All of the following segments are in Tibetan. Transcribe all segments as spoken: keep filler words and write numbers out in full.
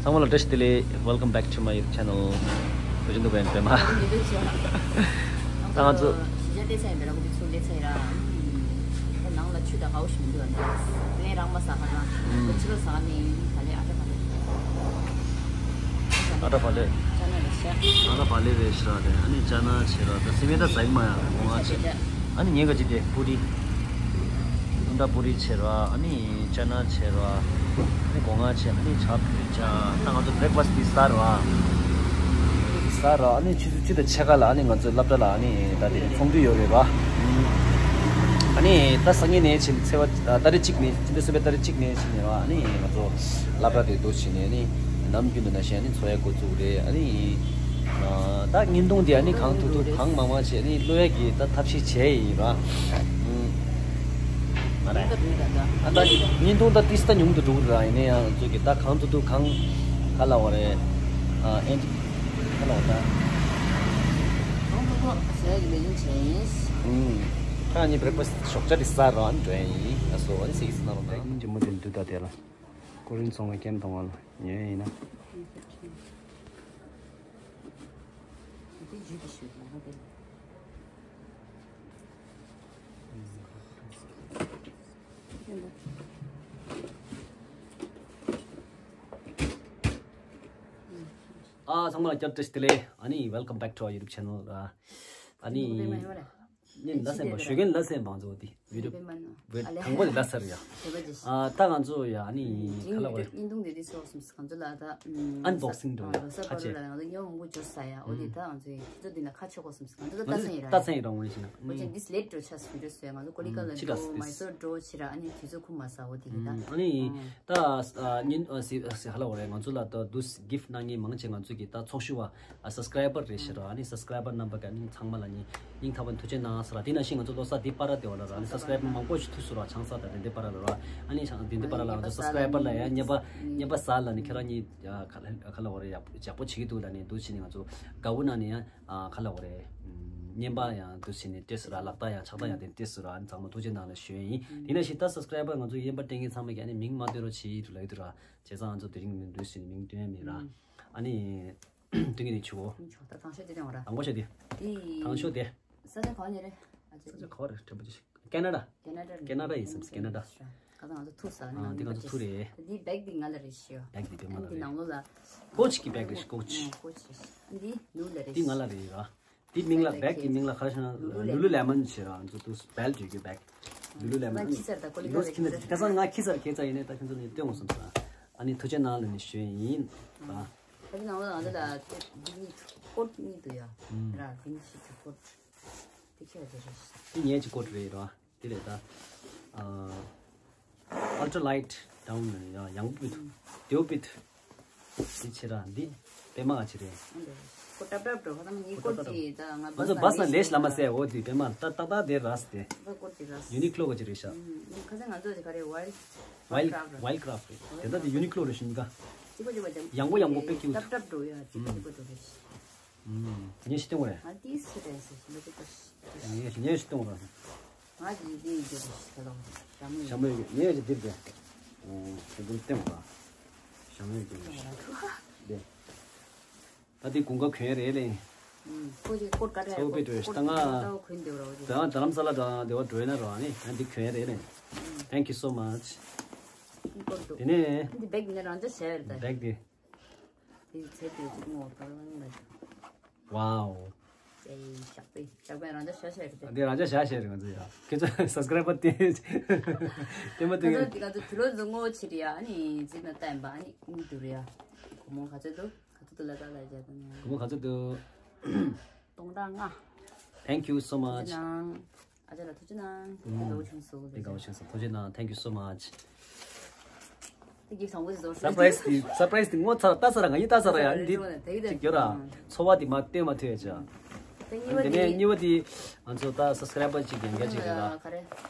ཚང་མ་ལ་བཀྲ་ཤིས་བདེ་ལེགས། Welcome back to my YouTube channel. བཀྲ་ཤིས་བདེ་ལེགས། ད་ང་ཚོ་གཞིས་ཆགས་ལྟེ་ཚང་ཡིན་པས་ར། ཁོ་པའི་ཚུར་ལྟེ་ཚང་ཡིན་ར། ཨ་ནི་ནང་ལ་ཆུ་དང་དགའ་བོ་ཞིག་མི་འདུག་ཨ་ནི་ལན་རག་མ་ཟ་ཧ་ན་ཕྱི་ལོགས་ཟ་ནི་ཡིན། ད་ལས་ཨ་ཏྲ་བ་ལེ། ཨ་ཏྲ་བ་ལེ། ཅ་ན་རེ་ཤ། ཨ་ཏྲ་བ་ལེ་རེ་ཤ་རེ། ཨ་ནི་ཅ་ན་ཆེ་ར། ད་སི་མེ་ད་ཟ་གི་མ་ཡ་ར། ངོ་ང་ཆེ། ཨ་ནི་ཉེ་ག་ཅི་དེ་པུ་རི། ཨ་ཏྲ་པུ་རི་ཆེ་ར། ཨ་ནི་ཅ་ན་ཆེ་ར། ཨ་ནི་སྒོ་ང་ཆེ། ཨ་ནི་ཇ་ཕུ་ཇ། ད་ང་ཚོ་breakfast་དེ་ཟ་ར། ཟ་ར། ཨ་ནི་ཆུ་ཚོད་བཅུ་དང་ཕྱེད་ཀ་ལ་ཨ་ནི་ང་ཚོ་སློབ་གྲྭ་ལ་ཨ་ནི་ད་དེ་ཚོགས་འདུ་ཡོད་རེད་པ། ཨ་ནི་ད་སང་ཉིན་ནས་ཕྱིན་ཚེས་པ་ཏ་རིག་གཅིག་ནས་ཕྱིན་ཚེས་པ་ཏ་རིག་གཅིག་ནས་ཕྱིན་ནས་ཨ་ནི་ང་ཚོ་སློབ་གྲྭ་དེ་འདུག་ཕྱིན་ནས་ཨ་ནི་ནམ་རྒྱུན་དུ་ནང་བཞིན་ཨ་ནི་འཚོ་བ་འགོ་བཙུགས་རེད། ཨ་ནི་ད་བརྙན་ཐུང་དེ་ཨ་ནི་གང་ཐུབ་ཐུབ་གང་མང་མང་བྱས་ནས་བླུག་ཡ་གི་ད་ཐབས་ཤེས་བྱས་ཡིན་ར། ཨུམ། ང་རེད། ཨ་ད་བརྙན་ཐུང་ད་ཏིས་ད་ཉུང་དུ་འགྲོ་གི་ར། ཡིན་ན་ཡང་ང་ཚོ་གི་ད་གང་ཐུབ་ཐུབ་གང་ག་ལ་བ་རེད། ཨ་ཨེ་འདི་ག་ལ་བ་ད། གང་ཐུབ་ཐུབ་བྱས་ཡིན་ལས་ཡིན་བྱས་ཡིན། ཨུམ། ཁ་ཉིན་breakfast་ཞོགས་ཇ་དེ་ཟ་ར་འགྲོ་ཡ་ཡིན། ཨ་སོ་ཨ་ནི་སིག་སི་ན་རོ་ད། ཉིན་རྗེས་མ་དེ་འདུག་ད་དེ་ལ། ཀོ་རིན་ཚོང་བའི་ཀེམ་གཏོང་བ་ལ་ཉོས་ཡིན་ན། ཨ་ཚང་མ་ལ་བསྐྱར་བཀྲ་ཤིས་བདེ་ལེགས། ཨ་ནི་welcome back to our YouTube channel. ཨ་ནི་ཉིན་ལ་སེམས་པ་ཞོ་རྒན་ལ་སེམས་པ་ཚོ་དེ་བི་ཌིའོ་བི་དང་པོ་ལ་ལ་སར་ཡ། ཨ་ད་ང་ཚོ་ཡ་ཨ་ནི་ག་ལ་བ་རེད། བརྙན་ཐུང་དེ་དུས་སོགས་སུམ་སི་ང་ཚོ་ལ་ད་unboxing་འགྲོ་ཁ་ཆེ། ལ་ང་ཚོ་ཡོང་མང་པོ་འབྱོར་ས་ཡ། འོ་དེ་ད་ང་ཚོ་ཡི་ཁྱེད་ཚོ་འདི་ན་ཁ་ཆེ་གོ་སུམ་སི་ང་ཚོ་ད་ལྟ་ཚན་ཡི་ར། ལྟ་ཚན་ཡི་ར་ངོ་ཤེས་ན། འོ་ཅན་this late འགྲོ་ཆ་སུ་འགྲོ་སོ་ཡ། ང་ཚོ་ཀོ་ལི་ག་ལ་འགྲོ་མ་སོ་འགྲོ་ཕྱི་ར། ཨ་ནི་དུས་ཚོད་ཁུ་མ་ས་འོ་དེ་གི་ད། ཨ་ནི་ད་ཉིན་ཨ་སི་ཨ་སི་ཧ་ལ་བ་རེད། ང་ཚོ་ལ་ད་དུས་gift་གནང་མཁན་མང་ཆེ་ང་ཚོ་གི་ད་ཚོགས་ཞུགས་པ་ཨ་subscriber་རེད་ཤག་ར། ཨ་ནི་subscriber་རྣམ་པ་ག་ནི་ཚང་མ་ལ་ནི་སྙིང་ཐག་པ་ནས་ཐུགས་རྗེ་གནང་ཟེར་ར། དེ་ནང་བཞིན་ང་ཚོ་ལོ་གསར་འདི་པར་ར་དེ་བ་ལ་ར། ཨ་ནི་subscriber་མང་པོ་ཞིག་ཐུག་སོང་ར། ཆང་ས་དང་དེ་འདི་པར་ར་ལ་ར། ཨ་ནི་ཆང་དེ་འདི་པར་ར་ལ་ང་ཚོ་subscriber་ལ་ཡ་ཉེས་པ་ཉེས་པ་ཟ་ལ་ནི་ཁྱེད་རང་གཉིས་ཡ་ག་ལ་ག་ལ་བ་རེད། ཡག་ཡག་པོ་བྱེད་ཀྱི་འདུག་ལ་ནི་འདུག་བྱེད་ནི་ང་ཚོ་དགའ་བོ་གནང་ནི་ཡ། ཨ་ག་ལ་བ་རེད། ཨམ་བརྙན་པར་ཡང་འདུག་བྱེད་ནི་ཏེས་ར། ལག་རྟགས་ཡང་ཕྱག་རྟགས་ཡང་དེ་ཏེས་ར། ཨ་ནི་ཚང་མ་ཐུགས་རྗེ་གནང་ལ་ཞུ་ཡ་ཡིན། དེ་ནང་བཞིན་ད་subscriber་ང་ཚོ་བརྙན་པར་སྟོན་མཁན་ཚང་མ་གི་ཨ་ནི་མིང་མ་སྟོན་རོགས་བྱེད་ཡིན་འདུག་ལ་ཡོད་འདུག་ར། བྱས་ཙང་ང་ཚོ་དེ་རིང་མི་འདུག་ཟེར་ནས་མིང་སྟོན་ཡ་མེད་ར། ཨ་ནི་སྟོན་གྱི་ནི་ཆུ་བོ། ད་དང་ཤོས་དེ་སྟོན་བ་ར། དང་པོ་ཤོས་དེ། དེ་དང་ཤོས་དེ། ས་ཆ་ག་ནས་རེད། ས་ཆ་ག་རེད། དྲན་པ་ཅི་ཞིག་ཀེ་ན་ཌ། ཀེ་ན་ཌ་རེད། ཀེ་ན་ཌ་ཡིན་སམ། ཀེ་ན་ཌ། ཁ་སང་ང་ཚོ་ཐུག་ས་ཨ་ནང་འདི་ང་ཚོ་ཐུག་རེད། འདི་བེག་འདི་ང་ལ་རེད་ཤིའོ། བེག་འདི་པད་མ་ལ་རེད། ནང་ལོགས་ལ་ཀོ་ཆི་གི་བེག་རེད་ཤི། ཀོ་ཆི། ཀོ་ཆི་རེད། འདི་ནུ་ལ་རེད། འདི་ང་ལ་རེད་ར། འདི་མིང་ལ་བེག་གི་མིང་ལ་ཁ་སང་ལུ་ལུ་ལེ་མོན་བྱེད་ར། ང་ཚོ་ཐུག་སྦལ་འགྲོ་རྒྱུ་བེག་ལུ་ལུ་ལེ་མོན། ང་ཁྱི་ཚར་ད་ཀོ་ལི་ཀ་ལ་ཁྱི་ཚར། ཁ་སང་ང་ཁྱི་ཚར་ཁྱི་ཚར་ཡིན་ནས་ད་ཁྱི་ཚོ་ནས་སྟོན་འོང་སོང་ས། ཨ་ནི་ཐུགས་རྗེ་གནང་ལ་ནི་ཞུ་ཡིན་ར། ད་འདི་ནང་ལོགས་ལ་ང་ཚོ་ལ་འདི་གཉིས་ཀོ་ཊི་གཉིས་འདུག་ཡ། ར་འདི་གཉིས་ཤིག་ཏུ་ཀོ་ཊི། དེ་ཁྱེད་རེད་རེད། དེ་ངེད་ཀྱི་ཀོ་ཊི་རེད་ར། དེ་རེད་ད། ཨ་ultra light down་ཡང་ཡང་བུད་དེའུ་བུད། དེ་ཕྱི་ར་འདི་པད་མ་ག་ཅི་རེད། ཁོ་ཏབ་ཏབ་འགྲོ་ཁ་ཐམ་གཉིས་ཀོ་ཊི་ད་ང་ང་ཚོ་བ་ས་ལེ་ཤ་ལ་མ་ཟེར། འོ་དེ་པད་མ་ད་ཏག་ཏག་དེ་ར་སི་དེ། ཀོ་ཊི་ར་སི་ཡུ་ནི་ཀློ་ག་ཅི་རེད་ཤག་ཁ་སང་ང་ཚོ་དེ་ག་རེ་ཝལ་ཝལ་ཝལ་ཀ་རབ་རེད། དེ་ད་དེ་ཡུ་ནི་ཀློ་རེད་ཤག་གཉིས་ཀ་ཅི་གོ་ཅི་གོ་ཅི་ཡང་གོ་ཡང་གོ་པེ་ཀྱུ་ཏབ་ཏབ་འགྲོ་ཡ་ཅི་གོ་ཅི་གོ་འགྲོ་རེད། ངས་ཤི་སྟོན་རེད། ང་དེ་སུ་རེད་ཟེར་ཞིག་ལ་ཅིག་པ་ཞིག་ངས་ངས་ཤི་སྟོན་རེད། ང་དེ་དེ་ཡི་རྒྱུ་རེད་ཟེར་ལོ། ཞྭ་མོ་ཞྭ་མོ་ཡི་ངས་ཅིག་འདིར་དེ་དེ་འདུམ་སྟོན་རེད། ཞྭ་མོ་ཡི་རྒྱུ་རེད། དེ་ད་དེ་དགུན་ཁ་གོན་རེད་ལེ། ཁོ་ཅིག་ཀོ་ཊི་ཀ་ཊ་ཚ་བོ་པེ་ཏྲོ་ད་ང་ད་གོན་དེ་རོ། ད་ང་དྷ་རམ་ས་ལ་དང་དེ་བ་འགྲོ་ཡ་ན་རོ། ཨ་ནི་ང་འདི་གོན་རེད་ལེ། Thank you so much། དེ་ནས་འདི་བེག་ནི་རང་ཅག་བྱས་རེད་ད། བེག་དེ། དེ་ཚེ་དེ་ཅིག་ངོ་ལྟར་ལ། Wow། ཨེ་ཞག་པའི་ཞག་པའི་རང་ཅག་བྱས་བྱས་རེད་དེ། དེ་རང་ཅག་བྱས་བྱས་རེད། ང་ཚོ་ཡ་ཁྱེད་ཚོ་སབ་སི་ཀ་རའི་བར་དེ་དེ་མ་དེ། ང་ཚོ་དེ་ང་ཚོ་དུས་ལོ་ཟུང་ངོ་ཆེ་རེད་ཡ། ཨ་ནི་ཅིག་ན་ལྟ་ཡིན་པ། ཨ་ནི་མི་འདུག་རེད་ཡ། སྒོར་མོ་ག་ཚོད་འདུག་ག་ཚོད་འདུག་ལ་ད་ལ་རྒྱ་དང་། སྒོར་མོ་ག་ཚོད་འདུག་སྟོང་ཕྲག་ལྔ། Thank you so much། ཨ་ཅག་ལ་ཐུགས་རྗེ་གནང་། ཨུམ། དགའ་བོ་བྱུང་སོང་། དེ་དགའ་བོ་བྱུང་སོང་། ཐུགས་རྗེ་གནང་། Thank you so much། དེ་གིབ་བཟང་པོ་ཞིག་བཟོ། སར་པ་རའི་ཛི་དེ་སར་པ་རའི་ཛི་དེ་ངོ་ཚ་ལྟ་ས་ར་ང་ཡི་ལྟ་ས་ར་ཡ་འདི་ཅིག་ཡོད་ར། ཚོར་བ་དེ་མ་སྟོན་མ་ཐུབ་ཡ་ཅག་དེ་ནས་གཉིས་པ་དེ་ང་ཚོ་ད་སབ་སི་ཀ་རའི་བར་ཅིག་ཡང་བསྐྱར་ཅིག་རེད་ལ། ག་རེ།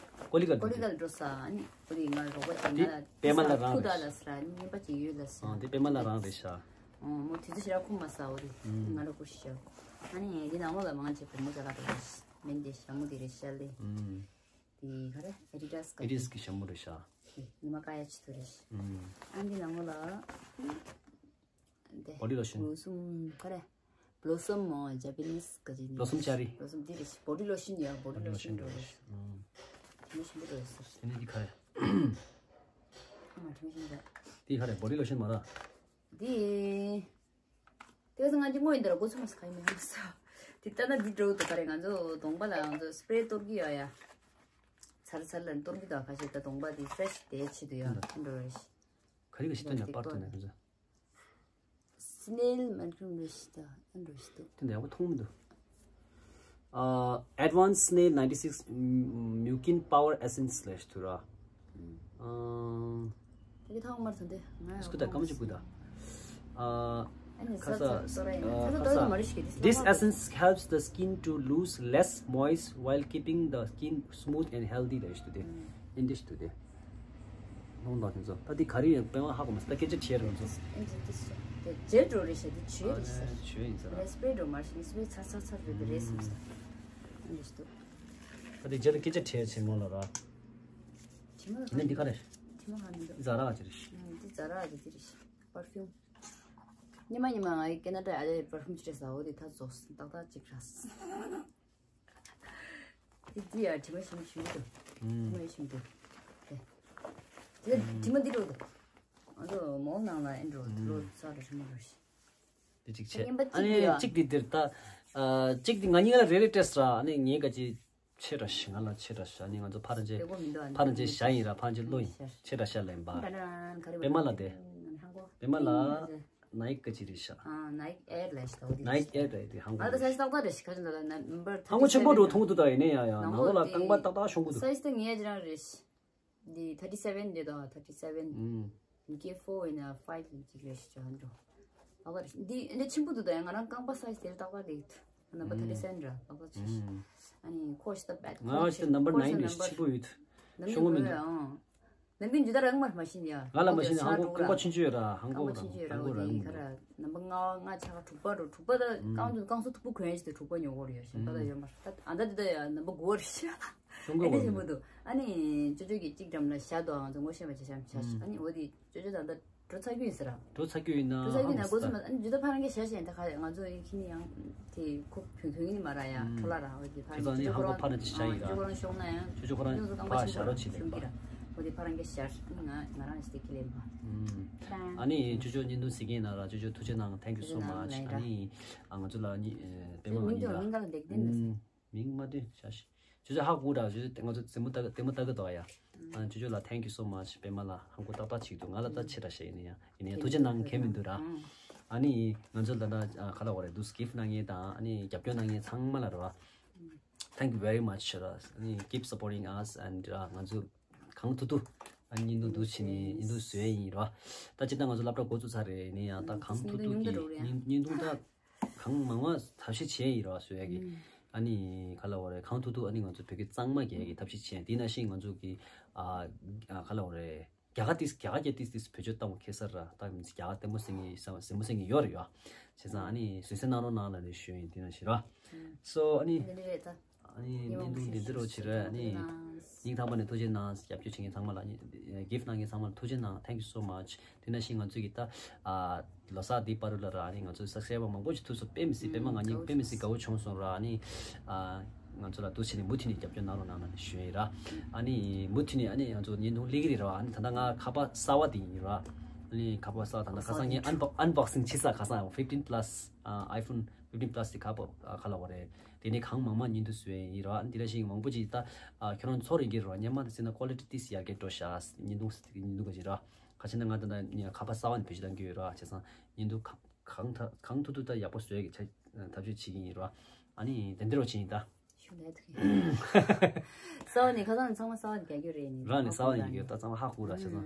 ཀོ་ལི་ག་ཀོ་ལི་ག་ལ་འགྲོ་ས། ཨ་ནི་ཀོ་ལི་ང་རོགས་པ་ཅིག་ང་ལ་དེ་པད་མ་ལ་རང་ཐུག་ད་ལ་ས་ར་ནི་གཉིས་པ་ཅིག་ཡོད་ལ་ས། དེ་པད་མ་ལ་རང་རེད་ཤག་མོ་དུས་ཚོད་ཞེ་དྲག་ཁུམ་མ་ས་འོ་རེད། ང་ལ་ཀུ་ཤི་ཤག་ཨ་ནི་འདི་ནང་ལོགས་ལ་མང་ཆེ་བུ་མོ་ཅག་ལ་རེད། མིན་དེ་ཞྭ་མོ་དེ་རེད་ཤག་ལེ། དེ་ག་རེ་ཨེ་ཌི་ཌ་སི་ག་ཨེ་ཌི་ཌ་སི་གི་ཞྭ་མོ་རེད་ཤག་དེ་ཉི་མ་ཀ་ཡ་ཆི་ཐུ་རེད། ཨ་འདི་ནང་ལོགས་ལ། Body lotion. Blossom ག་རེ། Blossom མོ་Japanese ག་ཅིག་ནི། Blossom cherry. Blossom འདི་རེད། Body lotion ཡ། Body lotion འགྲོ་རེད། དེ་ནི་འདི་ག་རེ། ཨ་མ་དྲི་མ་ཤེས་འདུག་འདི་ག་རེ། Body lotion མ་ར། འདི། དེ་ཚོ་ང་ཅི་ངོ་ཡིན་དར་གོ་ཚོ་མ་ས་ཁ་ཡིན་མེད་མ་ས། དེ་ལྟ་ན་འདི་འགྲོ་འདུག་ག་རེ། ང་ཚོ་གདོང་པ་ལ་ང་ཚོ་spray གཏོར་གི་ཡོད་ཡ། ཚར་ཚར་ལ་གཏོར་གི་འདུག་ཁ་ཤས་ད་གདོང་པ་དེ་fresh དེ་ཆེད་དུ་ཡོད་འགྲོ་རེད། ག་རེ་ག་ཞིག་སྟོན་ན་པར་ཐོན་ན་ང་ཚོ། Snail མ་ཁྱོད་འགྲོ་ཞིག་ད་ཨ་འགྲོ་ཞིག་འདུག་དེ་འདྲ་ཡག་པོ་མཐོང་མི་འདུག་ཨ། Advanced Snail ninety-six Mucin Power Essence ལས་ཐུ་ར། ཨ། དེ་གི་ཐང་མར་ཐོན་ཏེ་ང་སྐུ་ད་ཀམ་ཅི་བུ་ད། ཨ། ཨ་ནི་ཁ་ས་ས་ས་ས་ཏོ་ར་ཡིན་ན་ཁ་ས་ས་ས་མ་རེ་ཞིག་གི་This essence helps the skin to lose less moist while keeping the skin smooth and healthy ལས་ཐུ་དེ། ཨིན་དིས་ཐུ་དེ། ལོང་དང་དེ་ཚོ་ད་དེ་ག་རེ་ཡིན་པའི་ཧ་གོ་མ་སོང་། ད་སྐད་ཆ་བྱས་རེད་ང་ཚོ། ཨིན་དིས་དིས་དེ་ཇེལ་འགྲོ་རེད་ཤག་དེ་ཇེལ་རེད་ཤག་ཇེལ་ཡིན་ས་ར། རེ་སྤྲེ་འགྲོ་མ་རེད་ཤག་སྤྲེ་ཚར་ཚར་ཚར་རེད་དེ་རེད་སོང་ས། ཨིན་དིས་ཐུ། ད་དེ་ཇེལ་སྐད་ཆ་བྱས་བྱས་མོ་ལ་ར། ཇི་མ་ལ་ནི་འདི་ག་རེད། ཇི་མ་ལ་ནི་འདི། ཛ་ར་ཅི་རེད། ཨིན་དིས་ཛ་ར་དེ་དེ་རེད་ཤག་པར་ཕིའུམ། ཉི་མ་ཉི་མ་ང་ཡི་ཀེ་ན་ཌ་ཨ་ལེ་པར་ཕིའུམ་ཅི་རེད་ཟ་འོ་དེ་ད་རྫོགས་སོང་ཏག་ཏག་ཅིག་ར། དེ་དེ་ཡ་དྲི་མ་ཞིམ་ཞིམ་འདུག་དྲི་མ་ཞིམ་འདུག་དེ་དེ་དྲི་མ་འདི་འགྲོ་འདུག་ང་ཚོ་མོལ་ནང་ལ་ཨེ་འགྲོ་འདུག་ལོ་ཙཱ་རེ་དྲི་མ་འགྲོ་ཞིག་དེ་གཅིག་བྱས། རྔན་པ་ཨ་གཅིག་ནི་ཡོད། གཅིག་དེ་འདིར་ད། ཨ། གཅིག་དེ་ང་གཉིས་ཀ་རེ་རེ་སྤྲད་སོང་ར། ཨ་ནི་ངས་ག་ཅི་ཆེ་ར་ཞིག་ང་ལ་ཆེ་ར་ཞིག་ཨ་ནི་ང་ཚོ་ཕ་ར་ཅེ། དེ་གོ་མི་འདུག་ཨ་ནི་ཕ་ར་ཅེ་ཞ་ཡིན་ར། ཕ་ར་ཅེ་བློ་ཡིན། ཆེ་ར་ཞིག་ལེན་པ། པད་མ་ལ་དེ། པད་མ་ལ། ནའིཀ་ག་ཅི་རེད་ཤག་ནའིཀ་ཨེར་ལས་ཤག་འོ་དེ། ནའིཀ་ཨེར་རེད་དེ། ཧང་གོ་ཨ་ད་ས་ཞིག་ཏག་ཏག་རེད་ཤག་ཁ་ཅིག་ལ་ན་འབར། ཧང་གོ་ཆེན་པོ་འགྲོ་མཐོང་གི་འདུག་ད་ཡིན་ནའི་ཡ་ཡ་ནང་ལོགས་ལ་རྐང་པ་ཏག་ཏག་ཤོང་གི་འདུག་ས་ཞིག་ཏུ་ངས་ཅི་རང་རེད། འདི་thirty seven འདི་དང་thirty seven། ཨུམ། ཀེ་ཕོར་ཡིན་ན་ཕའིབ་ཅིག་རེད་ཤག་ཅོ་ཧན་ཅོ། ལག་པ་རེད། འདི་འདི་ཆེན་པོ་འདུག་ད་ཡང་ང་རང་རྐང་པ་སའིཛ་དེར་ཏག་ཏག་རེད། ནམ་པར་ཨུམ། thirty seven ར་ལག་པ་ཆེ་ཤག་ཨུམ། ཨ་ནི་ཁོ་ཤི་ད་པད་ང་ཤི་ད་ནམ་པར་ནའིན་རེད། ཆེན་པོ་ཡོད། ཤོང་གི་མི་འདུག་ནམ་པིན་ཇུ་ད་རང་མར་མ་ཤི་ཡ། ང་ལ་མ་ཤི་ན་ཧང་གོ་རྐང་པ་ཆུང་ཆུང་ཡོད་ར། ཧང་གོ་རང་ཧང་གོ་རང་མི་འདུག་ནམ་པ་ལྔ་ལྔ་ཆ་ག་དྲུག་པ་རུ་དྲུག་པ་ད་ཨུམ། རྐང་ཚོ་རྐང་ཚོ་ཐུག་པོ་གོན་ཡ་ཞིག་ད་དྲུག་པ་ཉོ་གོ་རུ་ཡ་ཤི་པ་ད་ཡོད་མ་ད་ཨ་ད་འདི་ད་ཡ་ནམ་པ་དགུ་པ་རེད་ཤག་ཤོང་གི་ཨེ་འདྲ་ཞིག་མི་འདུག་ཨ་ནི་ཅོ་ཅོ་གི་གཅིག་འགྲམ་ལ་ཞྭ་དོ་ང་ཚོ་ངོ་ཤེས་པ་ཅིག་ཤམ་ཤ་ཤ། ཨ་ནི་འོ་དེ་ཅོ་ཅོ་ད་ལྟ་འགྲོ་ཚར་རྒྱུ་ཡིན་ཟེར་ར། འགྲོ་ཚར་རྒྱུ་ཡིན་ན་འགྲོ་ཚར་རྒྱུ་ཡིན་ན་འགོ་ཚུགས་མ། ཨ་ནི་ཇུ་ད་ཕ་རང་གི་ཞྭ་ཞེས་ད་ག་ང་ཚོ་ཡི་ཁྱི་ནི་ཡང་དེ་ཁོ་གྱོན་གྱོན་ནི་མ་ར་ཡ་འཕྲོ་ལ་ར། འོ་དེ་ཕ་རང་གི་ཅོ་ཅོ་ཁོ་རང་ཕ་རང་གི་ཞྭ་ཡིན་ར། ཅོ་ཅོ་ཁོ་རང་ཤོང་ན་ཡང་ཅོ་ཅོ་ཁོ་རང་ཕ་ཞྭ་རོ་ཆེ་ཤོང་གི་ར། འོ་དེ་ཕ་རང་གི་ཞྭ་ང་ང་རང་ཞིག་དེ་ཁྱི་ལེན་པ། ཨ་ནི་ཅོ་ཅོ་བརྙན་ཐུང་གཟིགས་མཁན་ན་ར་ཅོ་ཅོ་ཐུགས་རྗེ་གནང་། Thank you so much། ཨ་ནི་ང་ཚོ་ལ་ནི་པད་མ་མིང་དུ་མིང་ག་ལ་འདེགས་དེ་འདུག་མིང་མ་བཏོན་བྱ་ཞིག་ཅོ་ཅོ་ཧ་གོ་ར། ཅོ་ཅོ་ང་ཚོ་རྩེད་མོ་ལྟ་གི་ལྟད་མོ་ལྟ་གི་འདུག་ཡ། ཨ་ཅོ་ཅོ་ལ་thank you so much། པད་མ་ལ་ཧང་གོ་ཏག་ཏག་ཅིག་འདུག་ང་ལ་ད་ཆེ་ར་ཤ་ཡིན་ཡ། ཡིན་ཡ་ཐུགས་རྗེ་གནང་། ཁྱད་མི་འདུག་ར། ཨ་ནི་ང་ཚོ་ལ་ད་ག་ལ་བ་རེད་འདུག gift གནང་མཁན་དང་ཨ་ནི་རྒྱབ་སྐྱོར་གནང་མཁན་ཚང་མ་ལ་ར། Thank you very much ར། ཨ་ནི་keep supporting us and ར་ང་ཚོ་གང་ཐུབ་ཐུབ་ཨ་ནི་བརྙན་ཐུང་འདུག་བྱས་ནས་བརྙན་ཐུང་བཟོས་ཡིན་ར། ད་ཅི་ད་ང་ཚོ་སློབ་གྲྭ་འགོ་བཙུགས་ཚར་རེད། ཡིན་ཡ་ད་གང་ཐུབ་ཐུབ་ཀྱིས་བརྙན་ཐུང་ད། གང་མང་མང་ཐབས་ཤེས་བྱས་ཡིན་རོགས་བཟོ་ཡ་གི། ཨ་ནི་ག་ལ་བ་རེད། གང་ཐུབ་ཐུབ་ཨ་ནི་ང་ཚོ་བོད་སྐད་གཙང་མ་རྒྱག་ཡ་གི་ཐབས་ཤེས་བྱས། དེ་ནང་བཞིན་ང་ཚོ་གི་ཨ་ཨ་ག་ལ་བ་རེད། རྒྱ་གར་ཏིས་རྒྱ་གར་རྒྱ་ཏིས་ཏིས་བེད་སྤྱོད་བཏང་བ་ཁེ་སར་ར། ད་མི་ཚེ་རྒྱ་གར་ལྟད་མོ་གཟིགས་ངེས་ཟེར་མོ་གཟིགས་ངེས་ཡོད་རེད་ཡ། བྱས་ཙང་ཨ་ནི་བཟོད་བསྲན་གནང་རོགས་གནང་ལབ་ནས་ཞུ་ཡིན། དེ་ནང་བཞིན་ར། སོ་ཨ་ནི། དེ་འདྲ་རེད་ད། ཨ་ནི་བརྙན་ཐུང་འདི་འདི་རུ་བྱེད་རོགས། ཨ་ནི་སྙིང་ཐག་པ་ནས་ཐུགས་རྗེ་གནང་། རྒྱབ་སྐྱོར་བྱེད་མཁན་ཚང་མ་ལ། gift གནང་མཁན་ཚང་མ་ལ་ཐུགས་རྗེ་གནང་། Thank you so much། དེ་ནང་བཞིན་ང་ཚོས་ཀྱི་ད་ལོ་གསར་འདི་བར་དུ་ལ་ར། ཨ་ནི་ང་ཚོ་subscriber མང་པོ་ཞིག་ཐུག་སོང་། དཔེ་མི་སྲིད་པད་མ་ང་གཉིས་དཔེ་མི་སྲིད་དགའ་བོ་བྱུང་སོང་ར། ཨ་ནི་ང་ཚོ་ལ་འདུག་བྱས་ནས་མུ་མཐུད་ནས་རྒྱབ་སྐྱོར་གནང་རོགས་གནང་ལབ་ནས་ཞུ་ཡིན་ར། ཨ་ནི་མུ་མཐུད་ནས་ཨ་ནི་ང་ཚོ་བརྙན་ཐུང་སླེབས་ཀྱི་རེད་ར། ཨ་ནི་ད་ལྟ་ང་ཁ་པར་གསར་པ་དེ་ཡིན་ར། ཨ་ནི་ཁ་པར་གསར་ད་ལྟ་ཁ་སང་ངས་unbox- unboxing བྱས་ས། ཁ་སང་fifteen plus iPhone fifteen plus དེ་ཁ་པར་ག་ལ་བ་རེད། དེ་ནས་གང་མང་མང་བརྙན་ཐུང་བཟོས་ཡིན་ར། ཨ་ནི་དེ་འདྲ་ཞིག་མང་པོ་ཅིག་ད་ཁྱོད་རང་ཚོར་ཡིན་གྱི་རེད་ར། སྔོན་མ་དེ་བྱས་ན་quality ཏོག་ཙམ་ཡར་རྒྱས་འགྲོ་ཤག་བརྙན་ཐུང་བརྙན་ཐུང་ག་ཅིག་ར། ཁ་ཆེ་ན་ང་ད་ལྟ་ཁ་པར་གསར་པ་ནས་བེད་སྤྱོད་གཏང་གི་ཡོད་ར། བྱས་ཙང་བརྙན་ཐུང་གང་གང་ཐུབ་ཐུབ་ད་ཡག་པོ་བཟོ་ཡ་གི་ཆ་ཐབས་ཤེས་བྱེད་ཀྱི་ཡིན་ར། ཨ་ནི་དེ་འདྲ་བྱས་ཡིན་ད། ཞུ་ལས་ཐུག་གསར་པ་ནས་ཁ་སང་ནས་ཚང་མ་གསར་པ་རྒྱག་རྒྱུ་རེད། ནི་ར་ནས་གསར་པ་ཡིན་གྱི་ཡོད་ད། ཚང་མ་ཧ་གོ་ར། བྱས་ཙང་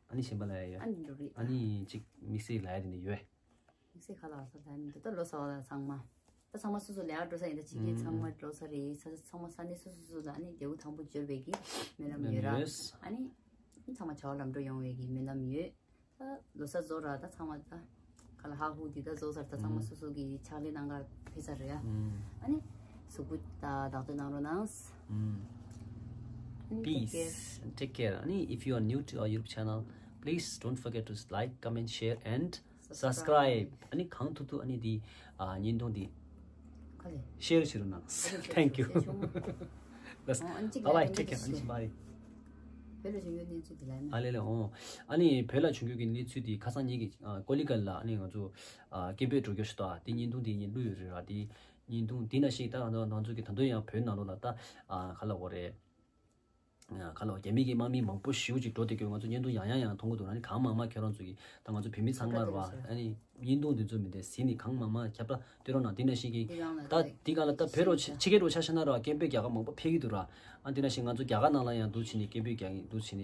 ཨ་ནི་གཞན་པ་ལ་ཡ་ཡོད། ཨ་ནི་འགྲོ་རེད། ཨ་ནི་གཅིག་དམིགས་བསལ་ལ་ཡ་དེ་ནས་ཡོད། དམིགས་བསལ་ཁ་ལག་ས་ད་ནི་ད་ལོ་གསར་པ་ལ་ཚང་མ། ད་ཚང་མ་སོ་སོ་ལས་ཀ་འགྲོ་ས་ཡིན། ད་ཕྱི་རྒྱལ་ཚང་མ་འགྲོ་ས་རེད། ས་ཚང་མ་ས་གནས་སོ་སོ་སོ་ལ་ཨ་ནི་འདས་པོ་དང་པོ་འབྱོར་བའི་གི་སྨོན་ལམ་ཡོད་ར། ཨ་ནི་ཚང་མ་བྱ་བ་ལམ་འགྲོ་ཡོང་བའི་གི་སྨོན་ལམ་ཡོད། ད་ལོ་གསར་རྫོགས་ར། ད་ཚང་མ་ད་ག་ལ་ཧ་ཧུ་འདི་ད་རྫོགས་ཚར། ད་ཚང་མ་སོ་སོ་གི་ཕྱག་ལས་གནང་གར་ཕེབས་ཚར་རེད་ཡ། ཨ་ནི་གཟུགས་པོ་ད་བདག་སྐྱོང་གནང་རོགས་གནང་། Peace and take care. ཨ་ནི་if you are new to our YouTube channel, please don't forget to like, comment, share and Subscribe ཨ་ནི་གང་ཐུབ་ཐུབ་ཨ་ནི་འདི་ཨ་བརྙན་ཐུང་འདི་ཁ་ལས་share བྱེད་རོགས་གནང་། Thank you. Bye bye, take care. ཨ་ནི་bye. བོད་ལ་བྱུང་ཡོད་གནས་ཚུལ་འདི་ལ་ཨ་ལེ་ལེ་ཨོ། ཨ་ནི་བོད་ལ་བྱུང་རྒྱུ་གི་གནས་ཚུལ་འདི་ཁ་སང་ཉིན་གྱི་ཀོ་ལི་གལ་ལ་ཨ་ནི་ང་ཚོ་སྐད་འབོད་འགྲོ་རྒྱུ་ཞིག་འདུག་དེ་བརྙན་ཐུང་འདི་ངས་བླུགས་ཡོད་རེད་ར། དེ་བརྙན་ཐུང་འདི་ན་ཞིག་ད་ང་ཚོ་གི་ད་དུང་ཡང་བོད་ནང་ལོགས་ལ་ད་ག་ལ་འོ་རེད། ཁ་ལོ་རྒྱ་མི་གི་དམག་མི་མང་པོ་ཞེ་པོ་ཅིག་འགྲོ་བསྡད་ཀྱི་ང་ཚོ་བརྙན་ཐུང་ཡང་ཡང་ཡང་མཐོང་གི་འདུག་ཨ་ནི་གང་མང་མང་ཁྱེད་རང་ཚོ་གི་ད་ང་ཚོ་བོད་མི་ཚང་མ་རེད་བ། ཨ་ནི་བརྙན་ཐུང་འདི་ཚོ་མི་འདྲ་གཟིགས་ནས་གང་མང་མང་ཁྱབ་བསྒྲགས་སྟེར་རོགས་གནང་། དེ་ནང་བཞིན་གྱི་ད་འདི་ག་ལ་ད་བོད་རོགས་ཕྱི་རྒྱལ་རོགས་ཆ་བཞག་ན་ར་སྐད་འབོད་རྒྱག་ག་མང་པོ་ཕེབས་ཀྱི་འདུག་ར། ཨ་འདི་ནང་བཞིན་ང་ཚོ་རྒྱ་གར་ནང་ལ་ཡང་འདུག་བྱས་ནས་སྐད་འབོད་རྒྱག་གི་འདུག་བྱས་ནས་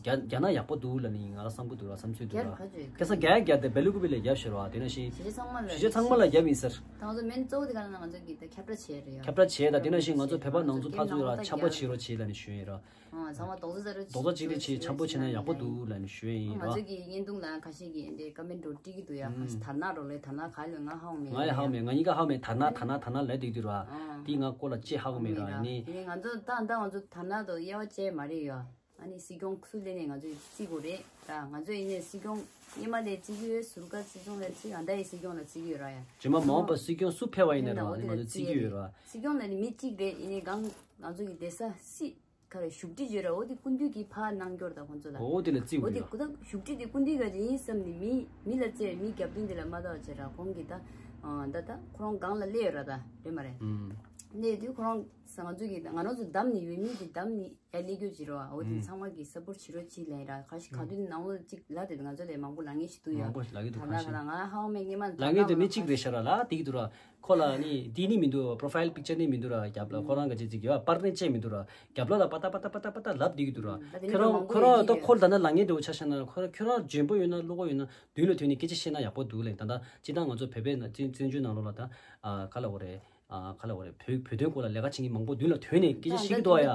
རྒྱ་རྒྱ་ན་ཡག་པོ་འདུག་ལབ་ནས་ང་ལ་བསམ་གྱི་འདུག་ར། བསམ་ཚུལ་འདུག་ར། ཁ་སང་རྒྱ་ཡང་རྒྱ་དེ་བེ་ལུ་ཀུ་པི་ལ་རྒྱབ་ཤེར་བ། དེ་ནང་བཞིན་གཞིས་ཆགས་ཚང་མ་ལ་རྒྱབ་ཡིན་ཟེར། ད་ང་ཚོ་མེན་གཙོ་བོ་དེ་ག་ལ་ང་ཚོ་གི་ད་ཁྱབ་བསྒྲགས་བྱས་རེད་ཡ། ཁྱབ་བསྒྲགས་བྱས་ད་དེ་ནང་བཞིན་ང་ཚོ་བོད་པ་ནང་ཚོ་ཕར་ཚུར་ར་འཆམ་པོ་བྱེད་རོགས་བྱེད་ལབ་ནས་ཞུས་ཡིན་ར། ཚང་མ་རྡོག་རྩ་རྩ་རོགས་རྡོག་རྩ་གཅིག་སྒྲིལ་བྱེད་འཆམ་པོ་བྱེད་ན་ཡག་པོ་འདུག་ལབ་ནས་ཞུས་ཡིན་ར། ང་ཚོ་གི་བརྙན་ཐུང་ལ་ཁ་ཤས་ཀྱིས་འདི་ཀོ་མེན་འགྲོ་ཀྲིག་གི་འདུག་ཡ། ཁ་ཤས་དར་ནག་རོགས་ལས་དར་ནག་ག་ལོས་ང་ཧ་གོ་མེད། ང་ཡང་ཧ་གོ་མེད། ང་གཉིས་ཀ་ཧ་གོ་མེད། དར་ནག་དར་ནག་དར་ནག་ལབ་བསྡད་ཀྱི་འདུག་ར། དེ་ང་སྐོར་ལ་ཅི་ཧ་གོ་མེད་ར། ཡིན་ནའི་ང་ཚོ་ད་ད་ང་ཚོ་དར་ནག་དང་དབྱེ་བ་བཅད་མ་རེད་ཡ། ཨ་ནི་སྲིད་སྐྱོང་སུ་སླེབས་ནས་ང་ཚོས་བརྩི་དགོས་རེད་ད། ང་ཚོ་ཡིན་ནའི་སྲིད་སྐྱོང་སྔོན་མ་ལས་བརྩི་གི་ཡོད། ཟུར་བཀའ་སྲིད་སྐྱོང་ལ་བརྩི། ཨ་ད་ཡི་སྲིད་སྐྱོང་ལ་བརྩི་གི་ཡོད་ར་ཡ། རྗེས་མ་མ་འོངས་པ་སྲིད་སྐྱོང་སུ་ཕེབས་པ་ཡིན་ནའི་ར་ཨ་ནི་ང་ཚོ་བརྩི་གི་ཡོད་ར། སྲིད་སྐྱོང་ལ་ནི་མི་གཅིག་རེད། ཡིན་ནའི་གང་ང་ཚོ་གི་བསྡད་ས་སྲིད་ག་རེ་བཞུགས་ཁྲི་ཡོད་ར། འོ་དེ་སྐུ་མདུན་གྱིས་ཕར་གནང་སྐྱོར་དང་ཁོང་ཚོ་ལ། འོ་དེ་ལ་བརྩི་འོ་དགོས་དེ་ཡོད་ར། ཁོ་ད་བཞུགས་ཁྲི་དེ་སྐུ་མདུན་ག་ཅིག་ཡིན་བསམ་ནས་མི་མི་ལ་བརྩི་བའི་མི་རྒྱབ་མདུན་དེ་ལ་མ་བལྟ་བ་བྱས་ར། ཁོང་གིས་ད་ད་ད་ཁོ་རང་སྒང་ལ་སླེབས་ཡོད་ར། ད་རེད་མ་རེད། སླེབས་དུས་ཁོ་རང་ང་ཚོ་གི་ང་རང་ཚོ་བདམས་ནས་ཡོད་མི་གི་བདམས་ནས། ཡར་སླེབས་རྒྱུ་ཅིག་རེད་བ། འོ་དེ་ཚང་མ་གིས་སཔོར་བྱེད་རོགས་གྱིས་ལབ་ཡིན་ར། ཁ་ཤས་ག་དུས་ནང་ལོགས་ཅིག་ལབ་དེ་ང་ཚོ་ལས་མང་པོ་ལབ་མཁན་ཞིག་འདུག་ཡ། མང་པོ་ལབ་ཀྱི་འདུག་ད་ཁ་ལ་ཤས་ཁ་ལ་ང་ཧ་གོ་མེད་སྔོན་མ་ལབ་མཁན་དེ་མི་གཅིག་རེད་ཤག་ར། ལབ་ཀྱི་འདུག་ར། ཁོ་ལ་ནི་འདི་ནི་མི་འདུག profile picture ནི་མི་འདུག་ར། རྒྱབ་ལ་ཁོ་རང་ག་ཅིག་ཅིག་ཡོད་པར་ནི་བཅས་མི་འདུག་ར། རྒྱབ་ལ་ལ་པ་ཏ་པ་ཏ་པ་ཏ་པ་ཏ་ལབ་བསྡད་ཀྱི་འདུག་ར། ཁྱོད་རང་ཁོ་རང་ད་ཁོ་ལ་ད་ན་ལབ་མཁན་དེ་འོ་ཆ་བཞག་ན་ཁོ་རང་ཁྱོད་རང་འཇོན་པོ་ཡོད་ན་བློ་ཁོག་ཡོད་ན་མདུན་ལ་ཐོན་ནས་སྐད་ཆ་བཤད་ན་ཡག་པོ་འདུག་ལབ་ཡིན། ད་ལྟ་སྤྱིར་བཏང་ང་ཚོ་བོད་པའི་ན་བཙན་བཙན་བྱོལ་ནང་ལོགས་ལ་ད་ཨ་ག་ལ་འོ་རེད། ཨ་ག་ལ་འོ་རེད། བོད་བོད་དོན་སྐོར་ལ་ལས་ཀ་བྱེད་མཁན་མང་པོ་མདུན་ལ་ཐོན་ནས་སྐད་ཆ་བཤད་ཀྱི་འདུག་ཡ།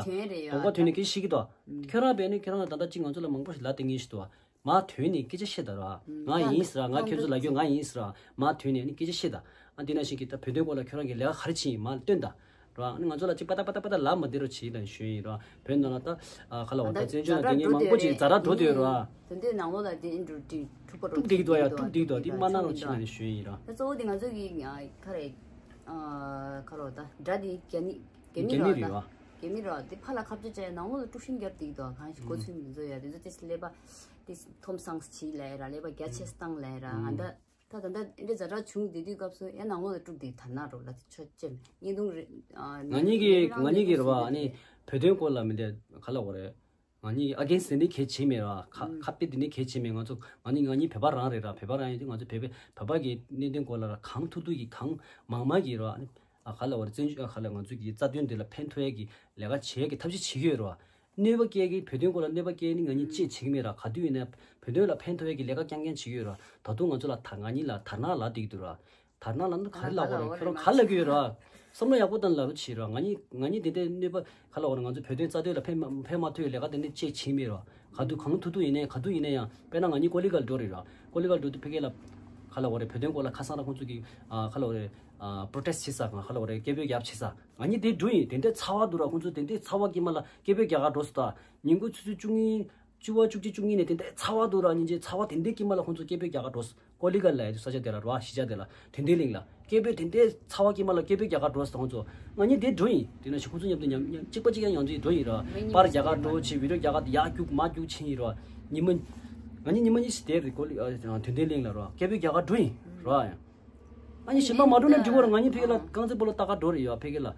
གདོང་པ་ཐོན་ནས་སྐད་ཆ་བཤད་ཀྱི་འདུག་ཁྱོད་རང་བས་ནི་ཁྱོད་རང་ལ་ད་ལྟ་གཅིག་ང་ཚོ་ལ་མང་པོ་ཞིག་ལབ་བསྡད་མཁན་ཞིག་འདུག་མར་ཐོན་ནས་སྐད་ཆ་བཤད་ད་ར། ང་ཡིན་ཟེར་ར། ང་ཁྱོད་ཚོ་ལ་ཁྱོད་ང་ཡིན་ཟེར་ར། མར་ཐོན་ནས་ནི་སྐད་ཆ་བཤད་ད། ཨ་འདི་ན་ཞིག་གིས་ད་བོད་དོན་སྐོར་ལ་ཁྱོད་རང་གིས་ལས་ཀ་ག་རེ་བྱེད་ཡིན་མར་སྟོན་ད། ར་ཨ་ནི་ང་ཚོ་ལ་གཅིག་པ་ཏ་པ་ཏ་པ་ཏ་ལབ་མ་བསྡད་རོགས་བྱེད་ལབ་ཞུས་ཡིན་ར། བོད་ནང་ལ་ད་ཨ་ག་ལ་འོ་ད་བཙན་བྱོལ་ནང་སྡོད་མཁན་མང་པོ་ཅིག་ཛ་དྲག་འགྲོ་བསྡད་ཡོད་ར། དོན་དུ་ནང་ལོགས་ལ་དེ་འགྲོ་དུས་འཁྲུག་པ་འགྲོ་འགྲིག་འདུག་ཡ། འཁྲུག་འགྲིག་འདུག་དེ་མ་གནང་རོགས་བྱེད་ལབ་ནས་ཞུས་ཡིན་ར། ད་གཙོ་བོ་དེ་ང་ཚོ་གི་ཁ་རེད། ཁ་རོ་ད་དགྲ་དེ་རྒྱ་ནི་རྒྱ་མི་རེད་བ། རྒྱ་མི་རེད་བ། དེ་ཕར་ལ་ཁ་གཏད་བཅག་ནང་ལོགས་ལ་དཀྲུག་ཤིང་རྒྱབ་འདུག་གང་ཞིག་གོ་ཚུལ་མི་འཛོ་ཡ། དེ་ཚོ་དེ་ཀླད་པ་དེ་ཐོམ་སང་བྱིས་ལབ་ཡ་ར། ཀླད་པ་རྒྱ་ཆེ་བཏང་ལབ་ཡ་ར། ཨ་ད་ད་ད་ད་འདྲ་ཛ་དྲག་བྱུང་དེ་དུས་སྐབས་སུ་ཡ་ནང་ལོགས་ལ་དཀྲུག་དེ་དར་ན་རོགས་ལ་དེ་ཆོ་ཅེམ་བརྙན་ཐུང་རེད། ང་གཉིས་ཀྱི་ང་གཉིས་ཀྱི་རེད་བ། ཨ་ནི་བོད་དོན་སྐོར་ལ་མི་འདྲ་ག་ལ་འོ་རེད། ང་གཉིས་ཨ་གེན་སི་དེ་འདྲའི་གལ་ཆེ་མེད་ར། ཁ་ཁ་གཏད་དེ་འདྲའི་གལ་ཆེ་མེད། ང་ཚོ་ང་གཉིས་ང་གཉིས་བོད་པ་རང་རེད་ར། བོད་པ་རང་ཡིན་དུས་ང་ཚོ་བོད་པའི་བོད་པ་གི་གནད་དོན་སྐོར་ལ་ར་གང་ཐུབ་ཐུབ་ཀྱིས་གང་མང་མང་གིས་ར། ཨ་ནི་ཨ་ག་ལ་བར་བཙན་བྱོལ་ཨ་ག་ལ་ང་ཚོ་གི་རྩ་དོན་འདི་ལ་ཕན་ཐོགས་ཡ་གི་ལས་ཀ་བྱེད་ཡ་གི་ཐབས་ཤེས་བྱེད་ཀྱི་ཡོད་ར། གནོད་པ་སྐྱེལ་གྱི་བོད་དོན་སྐོར་ལ་གནོད་པ་སྐྱེལ་ནི་ང་གཉིས་ཅེས་བྱེད་ཀྱི་མེད་ར། ག་དུས་ཡིན་ན་བོད་དོན་ལ་ཕན་ཐོགས་ཡ་གི་ལས་ཀ་རྐྱང་རྐྱང་བྱེད་ཀྱི་ཡོད་ར། ད་དུང་ང་ཚོ་ལ་ད་ང་གཉིས་ལ་དར་ནག་ལབ་བསྡད་ཀྱི་འདུག་ར། དར་ནག་ལབ་ན་ག་རེ་ལབ་དགོས་རེད། ཁྱོད་རང་ག་རེ་ལབ་ཀྱི་ཡོད་ར། བསམ་བློ་ཡག་པོ་བཏང་ལབ་རོགས་བྱེད་ར། ང་གཉིས་ང་གཉིས་དེ་འདྲའི་གནོད་པ་ག་ལབ་དགོས་རེད། ང་ཚོ་བོད་དོན་རྩ་དོན་ལ་ཕན་མ་ཕན་མ་ཐོགས་ཡོད་ལས་ཀ་དེ་འདྲ་ཅིག་བྱེད་མེད་ར། ག་དུས་གང་ཐུབ་ཐུབ་ཡིན་ནའི་ག་དུས་ཡིན་ན་ཡང་དཔེར་ན་ང་གཉིས་ཀོ་ལི་གལ་འགྲོ་རེད་ར། ཀོ་ལི་གལ་འགྲོ་དུས་ཕ་གི་ལ་ག་ལབ་དགོས་རེད། བོད་དོན་སྐོར་ལ་ཁ་སང་ར་ཁོང་ཚོ་གི་ཨ་ག་ལབ་དགོས་རེད། ཨ་པྲོ་ཊེ་སི་བྱེད་ས་ག་ལབ་དགོས་རེད། སྐད་འབོད་རྒྱབ་བྱེད་ས་ང་གཉིས་དེ་འགྲོ་ཡིན། དེ་འདྲའི་ཚ་བ་འདུག་ར། ཁོང་ཚོ་དེ་འདྲའི་ཚ་བ་དཀྱིལ་མ་ལ་སྐད་འབོད་རྒྱག་ག་འགྲོ་སོང་ད། ཉིན་གུང་ཆུ་ཚོད་བཅུ་གཉིས་བཅུ་པ་བཅུ་གཅིག་བཅུ་གཉིས་ནས་དེ་འདྲའི་ཚ་བ་འདུག་ར། སྙིང་རྗེ་ཚ་བ་དེ་འདྲའི་དཀྱིལ་མ་ལ་ཁོང་ཚོ་སྐད་འབོད་རྒྱག་ག་འགྲོ་སོང་། ཀོ་ལི་གལ་ལ་ཡ་ས་ཆ་དེ་ལ་ར་གཞིས་ཆགས་དེ་ལ་དོན་ལྡན་གླིང་ལ་སྐད་འབོད་དེ་འདྲའི་ཚ་བ་དཀྱིལ་མ་ལ་སྐད་འབོད་རྒྱག་ག་འགྲོ་སོང་། ཁོང་ཚོ་ང་གཉིས་དེ་འགྲོ་ཡིན། དེ་ན་ཞིག་ཁོང་ཚོ་མཉམ་དུ་མཉམ་མཉམ་གཅིག་པ་གཅིག་རྐྱང་ཡང་དུ་འགྲོ་ཡིན་ར། པར་རྒྱག་ག་འགྲོ་བྱས་བི་ཌིའོ་རྒྱག་ག་ཡག་རྒྱུག་མ་རྒྱུག་ཕྱིན་ཡིན་ར། ཉི་མ་ང་གཉིས་ཉི་མ་གཉིས་ཤིག་དེར་རེད། ཀོ་ལི་ཨ་དོན་ལྡན་གླིང་ལ་ར་སྐད་འབོད་རྒྱག་ག་འགྲོ་ཡིན་ར། ཡང་ཨ་ནི་གཞན་པ་མ་འགྲོ་ན་འགྲིག་གོ་ར། ང་གཉིས་ཕ་གི་ལ་རྐང་རྩེད་སྤོ་ལོ་ལྟ་ག་འགྲོ་རེད་ཡ། ཕ་གི་ལ་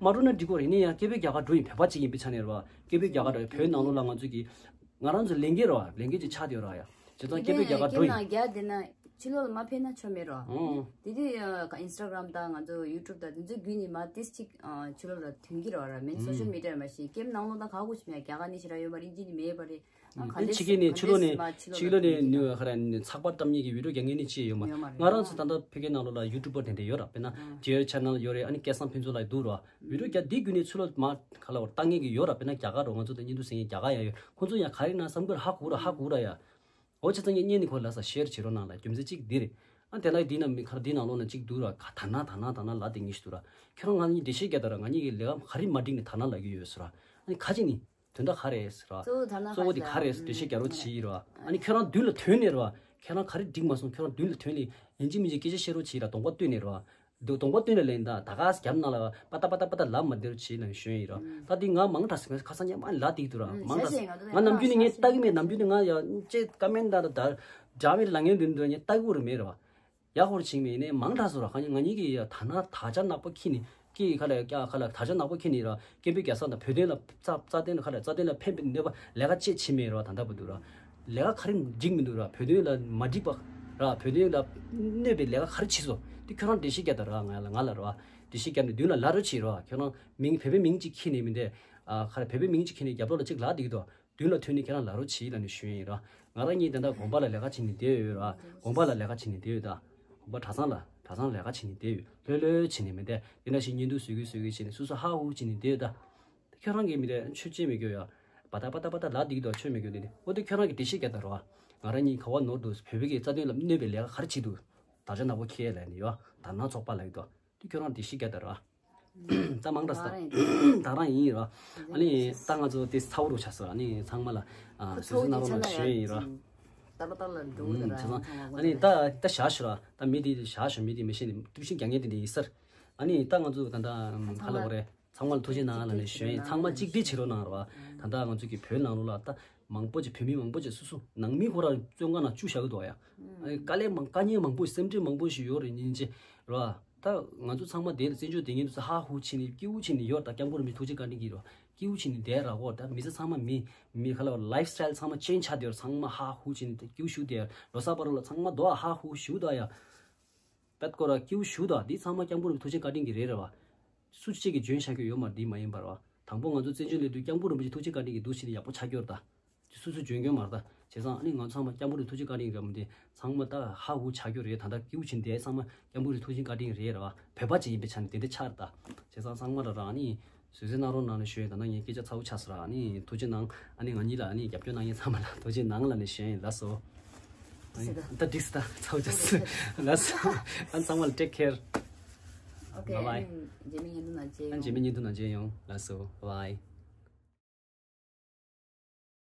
མ་འགྲོ་ན་འགྲིག་གོ་ར། ཡིན་ན་ཡང་སྐད་འབོད་རྒྱག་ག་འགྲོ་ཡིན། བོད་པ་གཅིག་ཡིན་པའི་ཆ་ནས་ར་སྐད་འབོད་རྒྱག་ག་འགྲོ་ཡིན། བོད་ནང་ལོགས་ལ་ང་ཚོ་གི་ང་རང་ཚོ་ལས་འགན་རེད་བ། ལས་འགན་ཅིག་ཆགས་བསྡད་ཡོད་ར་ཡ། བྱས་ཙང་སྐད་འབོད་རྒྱག་ག་འགྲོ་ཡིན། རྒྱ་དེ་ན་ཕྱི་ལོགས་ལ་མ་ཕེབས་ན་ཆོ་མེད་རོ། ཨོ། དེ་དུས་ཨིན་སི་ཊ་གྷ་རམ་དང་ང་ཚོ་ཡུ་ཊུབ་དང་དེ་ཚོ་བརྒྱུད་ནས་མ་ཏིས་ཅིག་ཕྱི་ལོགས་ལ་ཐོན་གྱི་རེད་བ་ར། མིན་སོ་ཤལ་མི་ཌི་ཡ་མ་གཞི་ཀེམ་ནང་ལོགས་དང་ག་གུ་ཞིག་མེད། རྒྱ་གར་ནས་ཞིག་ར་ཡོད་མ་རེད། ཅི་ནི་མེད་པ་རེད། ཨ་ག་ཕྱི་རྒྱལ་ནས་ཕྱི་ལོགས་ནས་ཕྱི་ལོགས་ནས་ནུ་ཁ་ར་ནི་ཚགས་པར་བཀྲམ་མཁན་གྱི་བི་ཌིའོ་རྒྱག་མཁན་ནི་ཅི་ཡོད་མ་རེད། ང་རང་ཚོ་ད་ལྟ་ཕ་གིའི་ནང་ལོགས་ལ་ཡུ་ཊུབ་པར་དེ་འདྲ་ཡོད་ར། དཔེར་ན་ཇེ་ཨར་ཆེ་ནལ་ཡོད་རེད། ཨ་ནི་སྐལ་བཟང་ཕུན་ཚོགས་ལགས་འདུག་ར། བི་ཌིའོ་རྒྱག་འདི་བརྒྱུད་ནས་ཕྱི་ལོགས་མ་ཁ་ལ་བར་ལྟ་མཁན་གྱི་ཡོད་ར། དཔེར་ན་རྒྱ་གར་རོ། ང་ཚོ་ད་བརྙན་ཐུང་གཟིགས་མཁན་རྒྱ་གར་ཡང་ཡོད། ཁོང་ཚོ་ཡང་ག་རེ་ན་བསམ་གྱི་ར། ཧ་གོ་ར་ཧ་གོ་ར་ཡ། འོ་བྱས་ཙང་ངས་བརྙན་ནི་ཁོ་ལ་ས་ཤེར་བྱེད་རོགས་གནང་ལ། རྒྱུ་མཚན་གཅིག་འདི་རེད། ཨ་དེ་ལ་འདི་ན་མི་ཁར་འདི་ནང་ལོགས་ན་གཅིག་འདུག་ར། ག་ད་ན་ད་ན་ད་ན་ལ་དེ་ངེས་ཤིག་འདུག་ར། ཁྱོད་རང་ང་གཉིས་འགྲེལ་བཤད་རྒྱག་ད་ར། ང་གཉིས་ཀྱི་ལས་ཀ་ག་རེ་མ་འགྲིག་ནས་ད་ན་ལ་གི་ཡོད་ཟེར་ར། ཨ་ནི་ཁ་ཅིག་ནི་དོན་དག་ག་རེད་ཟེར་ར། གཙོ་བོ་ད་ན་གཙོ་བོ་དེ་ག་རེད་ཟེར་འགྲེལ་བཤད་རྒྱག་རོགས་བྱེད་ཡིན་ར། ཨ་ནི་ཁྱོད་རང་མདུན་ལ་ཐོན་ནས་ར། ཁྱེད་རང་ག་རེ་འགྲིག་མ་སོང་། ཁྱེད་རང་མདུན་ལ་ཐོན་ལེ་ཡིན་གཅིག་མིན་གཅིག་སྐད་ཆ་བཤད་རོགས་བྱེད་ལ་གདོང་པ་སྟོན་ནས་རོ། འདུག་གདོང་པ་སྟོན་ནས་ལེན་ད་ད་ག་རྒྱབ་ན་ལ་པ་ཏ་པ་ཏ་པ་ཏ་ལབ་མ་བདེ་རོ་བྱེད་ལ་ཞོན་ཡིན་རོ། ད་འདི་ང་མང་དྲགས་སེ་ཁ་སང་ཉམས་མ་ལ་དེ་འདུག་ར། མང་དྲགས་སེ་ང་ནམ་རྒྱུན་ནས་ངས་ལྟ་གི་མེད། ནམ་རྒྱུན་ནས་ང་ཡ་ཅེ་ཀ་མེན་ད་ད་འདྲ་མེད་ལ་ངན་འདུན་འདུན་ངས་ལྟ་གི་རུ་མེད་ར་བ། ཡག་ཧོར་ཕྱིན་མེད་ནས་མང་དྲགས་སོ་ར། ཁ་ཉིན་ང་གཉིས་ཀྱི་ཡ་ད་ན་དར་ཆ་ནག་པོ་ཁྱི་ནི་ཀི་ཁ་ལ་ཀྱ་ཁ་ལ་དར་ཆ་ནག་པོ་ཁྱི་ནི་ར། སྐད་འབོད་རྒྱག་ས་དང་བོད་དོན་ལ་རྩ་རྩ་དོན་ལ་ཁ་ལ་རྩ་དོན་ལ་ཕན་པའི་གནོད་པ་ལས་ཀ་ཅེ་ཕྱིན་མེད་ར། ད་ལྟ་བུ་འདུག་ར། ལས་ཀ་ག་རེ་འགྲིག་མི་འདུག་ར། བོད་དོན་ལ་མ་འགྲིག་པ་ར། བོད་དོན་ལ་གནོད་པའི་ལས་ཀ་ག་རེ་བྱེད་སོ། དེ་ཁྱོད་རང་འགྲེལ་བཤད་རྒྱག་ད་ར། ང་ལ་ང་ལ་ར་འགྲེལ་བཤད་རྒྱག་ནས་མདུན་ལ་ལ་རོ་བྱེད་ར། ཁྱོད་རང་མིང་བོད་པའི་མིང་གཅིག་ཁྱི་ནི་མི་འདས། ཨ་ཁ་ལ་བོད་པའི་མིང་གཅིག་ཁྱི་ནི་རྒྱབ་ལོགས་ལ་གཅིག་ལ་འདུག་གི་འདུག་མདུན་ལ་ཐོན་ནས་ཁྱེད་རང་ལ་རོ་བྱེད་ལ་ནི་ཞུ་ཡིན་ར། ང་རང་གཉིས་ད་ལྟ་དགོན་པ་ལ་ལས་ཀ་བྱེད་ནས་བསྡད་ཡོད་ར། དགོན་པ་ལ་ལས་ཀ་བྱེད་ནས་བསྡད་ཡོད་ད། དགོན་པ་གྲྭ་ཚང་ལ་གྲྭ་ཚང་ལ་ལས་ཀ་བྱེད་ནས་བསྡད་ཡོད། ལྷོད་ལྷོད་བྱེད་ནས་མི་བསྡད། དེ་འདྲ་ཞིག་བརྙན་ཐུང་བཟོས་གི་བཟོས་གི་བྱེད་ནས་སོ་སོ་ཧ་ཧུ་བྱེད་ནས་བསྡད་ཡོད་ད། ཁྱོད་རང་གིས་མི་རེད་ཆོས་ཅེས་མི་དགོས་ཡ། པ་ཏ་པ་ཏ་པ་ཏ་ལ་འདུག་གི་འདུག་ཆོས་མི་དགོས་དེ་ནི་འོ་དེ་ཁྱོད་རང་གིས་འགྲེལ་བཤད་རྒྱག་ད་ར་བ། ང་རང་གཉིས་ག་བ་ནོར་འདུག་བོད་པའི་གི་རྩ་དོན་ལ་གནོད་པའི་ལས་ཀ་ག་རེ་བྱེད་འདུག་དར་ཆ་ནག་པོ་ཁྱེར་ལ་ནི་ཡོད། དར་ནག་ཚོགས་པ་ལ་ཡོད་དོ། དེ་ཁྱོད་རང་འགྲེལ་བཤད་རྒྱག་ད་ར། ད་མང་དྲགས་ད་རང་ཡིན་ར། ཨ་ནི་ད་ང་ཚོ་དེ་ཚ་བོ་རུ་ཆགས་སོང་། ཨ་ནི་ཚང་མ་ལ་ཨ་སོ་སོ་ན་རོ་ན་ཞོན་ཡིན་ར། ཏར་ཏར་ལ་འགྲོ་གི་ར། ཨ་ནི་ད་ད་བཞག་ཞུ་ར། ད་མི་དེ་བཞག་ཞུ། མི་དེ་མི་ཤེས་ནི་གཏུབ་ཤིང་རྒྱག་མཁན་དེ་འདྲ་ཡིན་ས་ར། ཨ་ནི་ད་ང་ཚོ་ད་ད་ཁ་ལ་བོ་རེད། ཚང་མ་ལ་ཐུགས་རྗེ་གནང་ལ་ནི་ཞོན་ཡིན། ཚང་མ་གཅིག་སྒྲིལ་བྱེད་རོགས་གནང་ར་བ། ད་ད་ང་ཚོ་གི་བོད་ནང་ལོགས་ལ་ད་མང་པོ་ཅིག་བོད་མི་མང་པོ་ཅིག་སོ་སོ་ནང་མི་ཁོ་ར་བཙོན་ཁང་ནང་བཅུག་བཞག་གི་འདུག་ཡ། ཨ་ནི་དཀའ་ལས་མང་དཀའ་ངལ་མང་པོ་སེམས་ཁྲལ་མང་པོ་ཞིག་ཡོད་རེད་སྙིང་རྗེ་ར། ད་ང་ཚོ་ཚང་མ་དེ་ལ་བཙན་བྱོལ་དེ་ཉིད་དུ་ཧ་ཧུ་ཕྱིན་ནས་སྐྱིད་པོ་ཕྱིན་ནས་ཡོད། ད་སྐྱབས་མགོན་རིན་པོ་ཆེ་ཐུགས་རྗེ་བཀའ་དྲིན་གྱིས་རོ། སྐྱིད་པོ་ཕྱིན་ནས་བསྡད་ར་གོ། ད་མི་ཚེ་ཚང་མ་མི་མི་ཁ་ལ་ལའིཕ་སི་ཊལ་ཚང་མ་ཅེན་ཇི་ཆགས་བསྡད་ཡོད། ཚང་མ་ཧ་ཧུ་ཕྱིན་ནས་སྐྱིད་པོ་བཞུགས་བསྡད་ཡོད། ལོ་གསར་པ་རོ་ལ་ཚང་མ་རྡོ་ཧ་ཧུ་བཞུགས་ད་ཡ། པད་ཀོ་ར་སྐྱིད་པོ་བཞུགས་ད། འདི་ཚང་མ་སྐྱབས་མགོན་རིན་པོ་ཆེ་ཐུགས་རྗེ་བཀའ་དྲིན་གྱིས་རེད་ར་བ། སུ་གཅིག་གིས་འཇོན་ཆགས་ཀྱི་ཡོད་མ་རེད། འདི་མ་ཡིན་པ་ར་བ། དང་པོ་ང་ཚོ་བཙན་བྱོལ་སླེབས་དུས་སྐྱབས་མགོན་རིན་པོ་ཆེ་ཐུགས་རྗེ་བཀའ་དྲིན་གྱིས་འདུག་ཕྱིན་ནས་ཡག་པོ་ཆགས་ཀྱི་ཡོད་ར་ད། སུ་སུ་འཇོན་གྱོན་མ་རེད་ད། བྱས་ཙང་ཨ་ནི་ང་ཚོ་ཚང་མ་སྐྱབས་མགོན་རིན་པོ་ཆེ་ཐུགས་རྗེ་བཀའ་དྲིན་རེད་མོ། འདི་ཚང་མ་ད་ཧ་ཧུ་ཆགས་རྒྱུ་རེད། ད་ལྟ་སྐྱིད་པོ་བྱེད་བསྡད་ཚང་མ་སྐྱབས་མགོན་རིན་པོ་ཆེ་ཐུགས་རྗེ་བཀའ་དྲིན་རེད་ར་བ། བོད་པ་ཅིག་ཡིན་པའི་ཆ་ནས་དེ་འདྲ་ཆགས་རེད་ད། བྱས་ཙང་ཚང་མ་ལ་རང་ནི་བཟོད་བསྲན་གནང་རོགས་གནང་ནས་ཞུ་ཡ། ད་ནང་ངས་སྐད་ཆ་ཚ་བོ་ཆགས་སོང་ར། ཨ་ནི་ཐུགས་རྗེ་གནང་། ཨ་ནི་ང་གཉིས་ལ་ཨ་ནི་རྒྱབ་སྐྱོར་གནང་མཁན་ཚང་མ་ལ་ཐུགས་རྗེ་གནང་ལ་ནི་ཞུ་ཡ་ཡིན། ལགས་སོ། ཨ་ནི་ད་འགྲིག་སོང་ད། ཚ་བོ་ཆགས་སོང་། ལགས་སོ། ཨ་ནི་ཚང་མ་ལ་take care. Okay. Bye bye. ཨ་ནི་རྗེས་མའི་བརྙན་ཐུང་ནང་མཇལ་ཡོང་། ཨ་ནི་རྗེས་མའི་བརྙན་ཐུང་ནང་མཇལ་ཡོང་། ལགས་སོ། Bye bye.